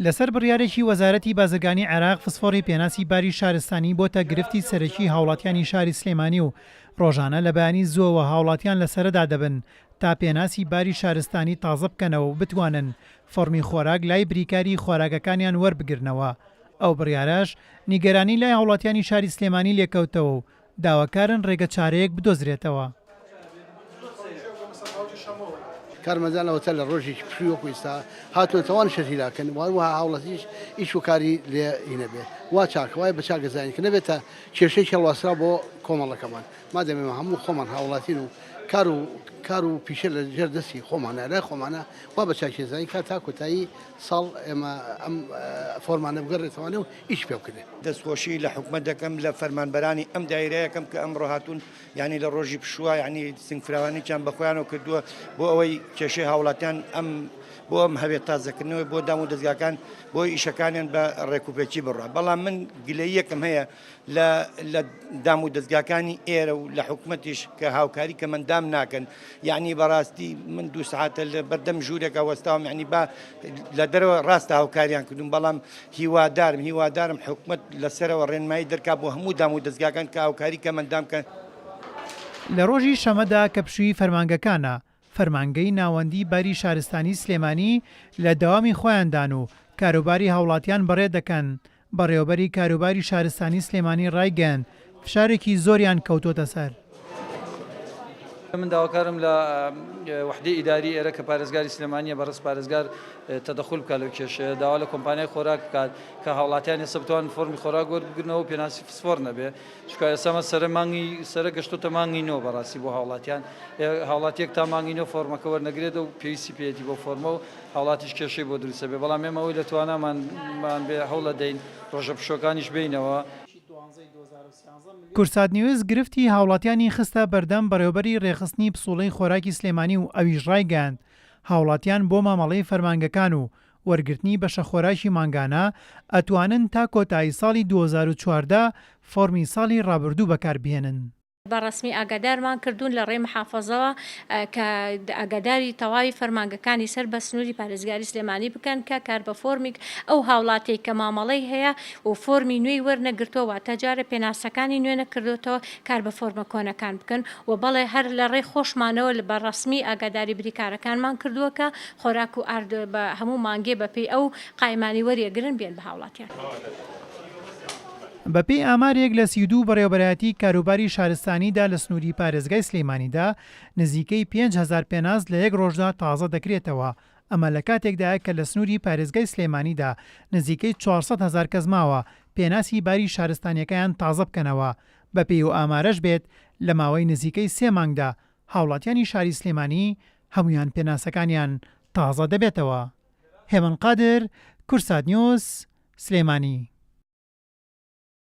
لەسەر بڕیارێکی وەزارەتی بازرگانی عێراق فسفۆڕی پێناسی باری شارستانی بۆتە گرفتی سەرەکی هاوڵاتیانی شاری سلێمانی و ڕۆژانە لە بەیانی زووەوە هاوڵاتیان لە سەرەدا دەبن تا پێناسی باری شارستانی تازە بکەنەوە و بتوانن فۆڕمی خۆراک لای بریکاری خۆراکەکانیان وەربگرنەوە ئەو بڕیارەش نیگەرانی لای هاوڵاتیانی شاری سلێمانی لێکەوتەوە و داواکارن ڕێگە چارەیەک بدۆزرێتەوە. کارمەندان ئەوەتا لە ڕۆژێکی پشووی وەکو ئیستا هاتوونەتە وان شەرهی لاکەن و هەروەها هاوڵاتیش ئیش و کاری لێ ئی نەبێ وا چاکە وای بە چاک ئەزانین کە نەبێتە کێشەیەکی هەڵواسراو بۆ کۆمەڵەکەمان مادەم ئێمە هەموو خۆمان هاوڵاتین و کار و کار و پیشە لە ژێر دەستی خۆمانە لای خۆمانە وا بە چاکی ئەزانین کە تا کۆتایی ساڵ ئێمە ئەم فۆرمانە بگەڕێتەوانێ و ئیش پێ بکرێ. دەستخۆشی لە حکومەت دەکەم لە فەرمانبەرانی ئەم دایرەیە کەم کە ئەمڕۆ هاتوون یانی لە ڕۆژی پشووە یانی سنگفراوانیان بە خۆیانەوە کردووە بۆ ئەوەی کێشەی هاوڵاتیان ئەم بۆ ئەم هەوێ تازەکردنەوەی بۆ دام و دەزگاکان بۆ ئیشەکانیان بە ڕێکوپێکی بڕە بەڵام من گلەیەکم هەیە لە لە دام و دەزگاکانی ئێرە و لە حکومەتیش کە هاوکاری کەمەندام ناکەن یعنی بەڕاستی من دوو سعاتە لە بەردەم ژوورێکە وەستاوم یعنی با لە دەرەوە ڕاستە هاوکاریان کردوم بەڵام هیوادارم هیوادارم حکومەت لەسەرەوە ڕێنمایی دەرکا بۆ هەموو دام و دەزگاکان کە هاوکاری کەمەندام کەن. لە ڕۆژی شەمەدا کە پشووی فەرمانگەکانە، فەرمانگەی ناوەندی باری شارستانی سلێمانی لە دەوامی خۆیاندان و کاروباری هاوڵاتیان بەڕێ دەکەن، بەڕێوەبەری کاروباری شارستانی سلێمانی ڕایگەیاند، فشارێکی زۆریان کەوتۆتە سەر. من داواکارم لە وەحدەی ئیداری ئێرە کە پارێزگاری سلێمانیە بەڕێز پارێزگار تەدەخول بکات لەو کێشەیە داوا لە کۆمپانیای خۆراک بکات کە هاوڵاتیان ئێستا بتوانن فۆرمی خۆراک وەربگرنەوە و پێناسی فسفۆر نەبێ چونکە ئێستا مە سەرە مانگی سەرە گەشتۆتە مانگی نۆ بەڕاستی بۆ هاوڵاتیان هاوڵاتیەک تا مانگی نۆ فۆرمەکە وەرنەگرێت و پێویستی پێیەتی بۆ فۆرمە و هاوڵاتیش کێشەی بۆ دروست دەبێت بەڵام ئێمە ئەوەی لە توانامان بێ هەوڵەدەین ڕۆژە پشووەکانیش بێینەوە. کوردسات نیوز گرفتی هاوڵاتیانی خستە بەردەم بەڕێوەبەری رێکخستنی پسوڵەی خۆراکی سلێمانی و ئەویش رایگەیاند، هاوڵاتیان بۆ مامەڵەی فەرمانگەکان و وەرگرتنی بەشەخۆراکی مانگانە ئەتوانن تا کۆتایی ساڵی 2014 فۆرمی ساڵی رابردوو بەکاربهێنن. بە ڕەسمی ئاگادارمان کردوون لە ڕێی محافەزەوە کە ئاگاداری تەواوی فەرمانگەکانی سەر بە سنووری پارێزگاری سلێمانی بکەن کە کار بە فۆرمی ئەو هاوڵاتیەی کە مامەڵەی هەیە و فۆرمی نوێی وەرنەگرتووە واتە جارێ پێناسەکانی نوێ نەکردۆتەوە کار بە فۆرمە کۆنەکان بکەن و بەڵێ هەر لە ڕێی خۆشمانەوە بە ڕەسمی ئاگاداری بریکارەکانمان کردووە کە خۆراک و ئارد بە هەموو مانگێ بە پێی ئەو قایمانەی وەریەگرن بێن بە هاوڵاتیان. بەپێی ئامارێک لە 32 بەڕێوەبەرایەتی کاروباری شارستانیدا لە سنووری پارێزگای سلیمانیدا نزیکەی 5000 پێناس لە یەک ڕۆژدا تازە دەکرێتەوە، ئەمە لە کاتێکدایە کە لە سنووری پارێزگای سلێمانیدا نزیکەی 400 هەزار کەس ماوە پێناسی باری شارستانیەکەیان تازە بکەنەوە، بەپێی ئەو ئامارەش بێت لە ماوەی نزیکەی سێ مانگدا هاوڵاتیانی شاری سلێمانی هەموویان پێناسەکانیان تازە دەبێتەوە. هێمن قادر، کوردسات نیوز، سلێمانی.